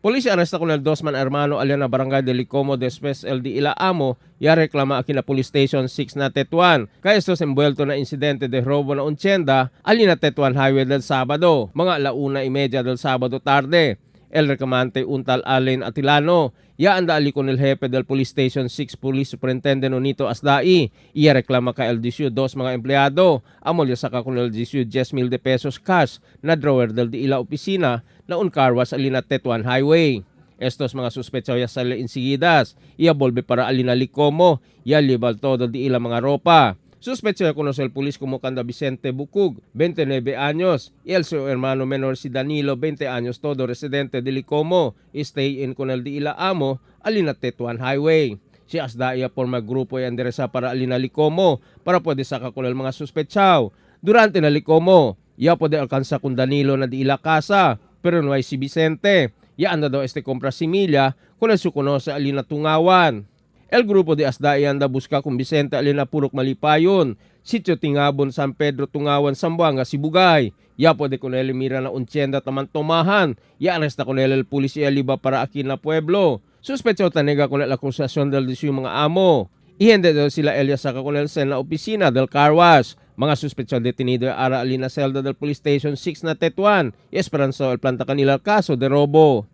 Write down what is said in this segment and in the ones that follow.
Polis arresta con el dos man hermano alien na barangay de Licomo después el di ila amo ya reclama aquí na Police Station 6 na Tetuan. Kaya estos envuelto na insidente de robo na un tienda alien na Tetuan Highway del Sabado, mga 1:30 del Sabado tarde. El reclamante untal Allen Atilano, ya anda ali con el jefe del Police Station 6 Police Superintendent Nonito Asdai. Iya reklama ka LGCU dos mga empleyado. Amol ya saka con LGCU 10,000 de pesos cash na drawer del di ila opisina na un car wash alina Tetuan Highway. Estos mga suspechoya sale insigidas. Iya volve para alina Licomo. Ya lleva todo di ila mga ropa. Sospechoya conoce el pulis como Canda Vicente Bucug, 29 años, y el su hermano menor si Danilo, 20 años, todo residente de Licomo, stay in con el di ila amo, alina Tetuan Highway. Si Asda iya forma grupo y endereza para alina Licomo para pwede saka con el mga sospechaw. Durante na Licomo, ya puede alcanza con Danilo na di ila casa, pero no hay si Vicente. Ya anda daw este compra similya con el su conoce alina Tungawan. El grupo de Asda anda busca con Vicente alina Purok Malipayon, Sitio Tingabon, San Pedro Tungawan, Zamboanga, Sibugay. Ya puede con él mira na un tienda taman tomahan. Ya arresta con él el policía liba para aquí na pueblo. Sospechoso tanega con la acusación del disu mga amo. Y hindi daw sila Elias saka con el sen na opisina del car wash. Mga sospechoso detenido ara alina celda del Police Station 6 na Tetuan. Y esperanza el planta kanila kaso de robo.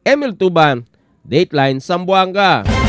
Emil Tuban, Dateline Zamboanga.